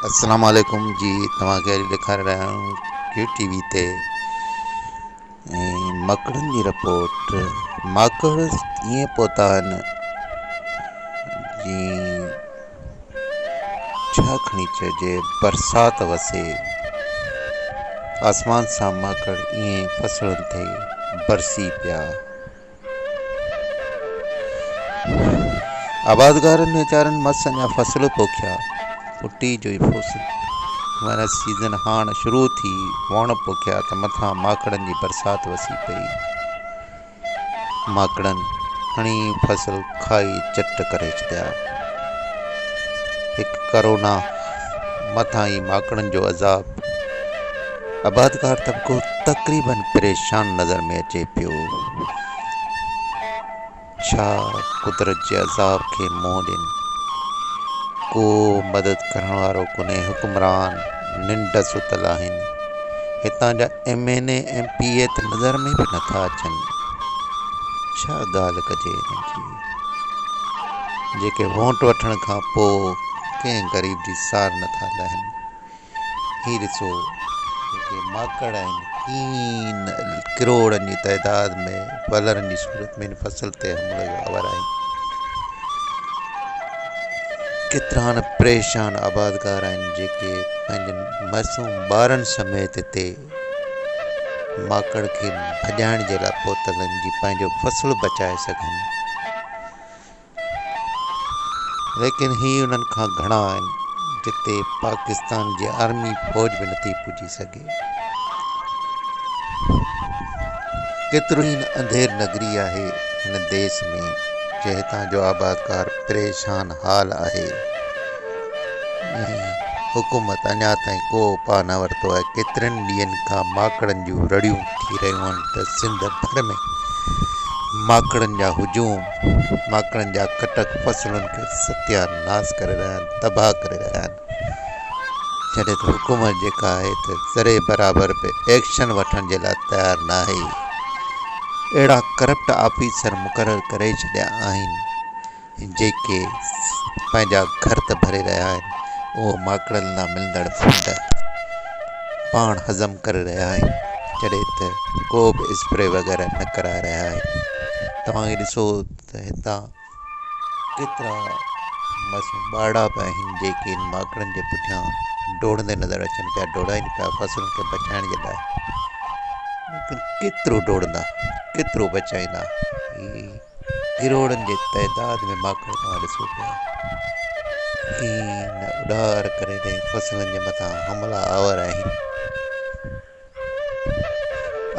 السلام عليڪم جي توهان کي اڄ ڏيکاري رهيا آهيون ڪيو ٽي وي تي ۽ ماڪڙن جي رپورٽ ماڪڙ ائين پهتا آهن جي ڇا کڻي چئجي برسات وسي آسمان سان ماڪڙ ائين فصلن تي برسي پيا آبادگارن ويچارن مس اڃا فصل پوکيا، پٽي جو ئي فصل معنيٰ سيزن هاڻ شروع ٿي، وڻ پوکيا ته مٿان ماڪڙن جي برسات وسي پئي. ماڪڙن هڻي فصل کائي چٽ ڪري ڇڏيا. هڪ ڪرونا مٿان ئي ماڪڙن جو عذاب. آبادگار طبقو تقريبن پريشان نظر ۾ اچي پيو. ڇا قدرت جي عذاب کي منهن ڏين؟ ڪو مدد ڪرڻ وارو ڪونهي، حڪمران ننڊ ستل آهن. هتان جا M N A M P A ته نظر ۾ به نٿا اچن. ڇا ڳالهه ڪجي انهن جي، جيڪي ووٽ وٺڻ کان پوء ڪنهن غريب جي سار نٿا لهن. هي ڏسو جيڪي ماڪڙ آهن ڪين ڪروڙن جي تعداد ۾ ولرن جي صورت ۾ فصل تي حملو آور آهن. ڪيترا نه پريشان آبادگار آهن جيڪي پنهنجن معصوم ٻارن سميت هتي ماڪڙ کي ڀڄائڻ جي لاء پهتل آهن جي پنهنجو فصل بچائي سگهن. ليڪن هي انهن کان گهڻا آهن جتي پاڪستان جي آرمي فوج به نٿي پڄي سگهي. ڪيترو ئي نه انڌير نگري آهي هن ديس ۾ جي هتان جو آبادگار پريشان حال آهي ۽ حڪومت اڃا تائين ڪو اپاء نه ورتو آهي. ڪيترن ڏينهن کان ماڪڙن جون رڙيون ٿي رهيون آهن ته سنڌ ڀر ۾ ماڪڙن جا هجوم، ماڪڙن جا ڪٽڪ فصلن کي ستيا ناس ڪري رهيا آهن، تباهه ڪري رهيا آهن. جڏهن ته حڪومت جيڪا آهي ته ذري برابر به ايڪشن وٺڻ جي لاء تيار ناهي. اهڙا ڪرپٽ آفيسر مقرر ڪري ڇڏيا آهن. جيڪي پنهنجا گهر ته ڀري رهيا آهن، اهو ماڪڙن لاء ملندڙ فنڊ پاڻ هضم ڪري رهيا آهن، جڏهن ته ڪو به اسپري وغيره نه ڪرائي رهيا آهن. توهان هي ڏسو ته هتان ڪيترا معصوم ٻارڙا به آهن، جيڪي ان ماڪڙن جي پٺيان ڊوڙندي نظر اچن پيا، ڊوڙائين پيا فصلن کي بچائڻ جي لاء، ليڪن ڪيترو ڊوڙندا، ڪيترو بچائيندا. هي ڪروڙن جي تعداد ۾ ماڪڙ توهان ڏسو پيا ڪيئن نه اڏار ڪري ۽ فصلن جي مٿان حملا آور آهن.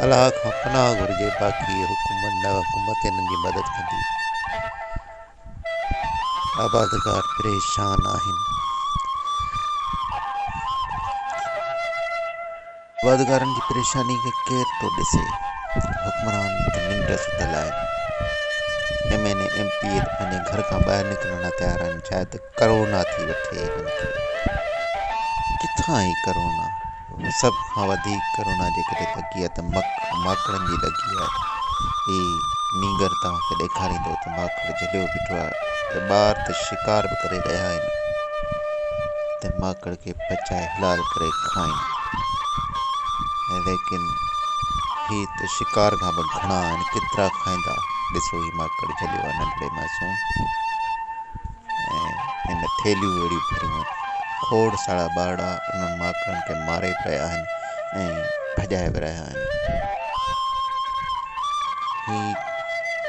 الله کان پناهه گهرجي باقي حڪومت نه حڪومت انهن جي مدد ڪندي. آبادگار پريشان آهن. آبادگارن جي پريشاني کي ڪير ٿو ڏسي؟ حڪمران ته ننڊ ستل آهن. M N A, M P A ته پنهنجي گهر کان ٻاهر نڪرڻ لاء تيار آهن، شايد ڪرونا ٿي وٺي هنن کي. ڪٿان آئي ڪرونا؟ سڀ کان وڌيڪ ڪرونا جيڪڏهن لڳي آهي ته ماڪڙن جي لڳي آهي. هي نينگر توهان کي ڏيکاريندو ته ماڪڙ جهليو بيٺو آهي ته ٻار ته شڪار به ڪري رهيا آهن ته ماڪڙ کي پچائي حلال ڪري کائين ليڪن هي ته شڪار کان به گهڻا آهن ڪيترا کائيندا ڏسو هي ماڪڙ جهليو آهي ننڍڙي معصوم ۽ هن ٿيلهيون اهڙيون ڀريون آهن کوڙ سارا ٻارڙا انهن ماڪڙن کي ماري به رهيا آهن ۽ ڀڄائي به رهيا آهن هي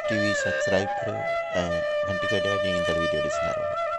ٽي وي سبسڪرائب ڪريو ۽ گهنٽي ڪڍيو جيئن ايندڙ ويڊيو ڏسندا رهو.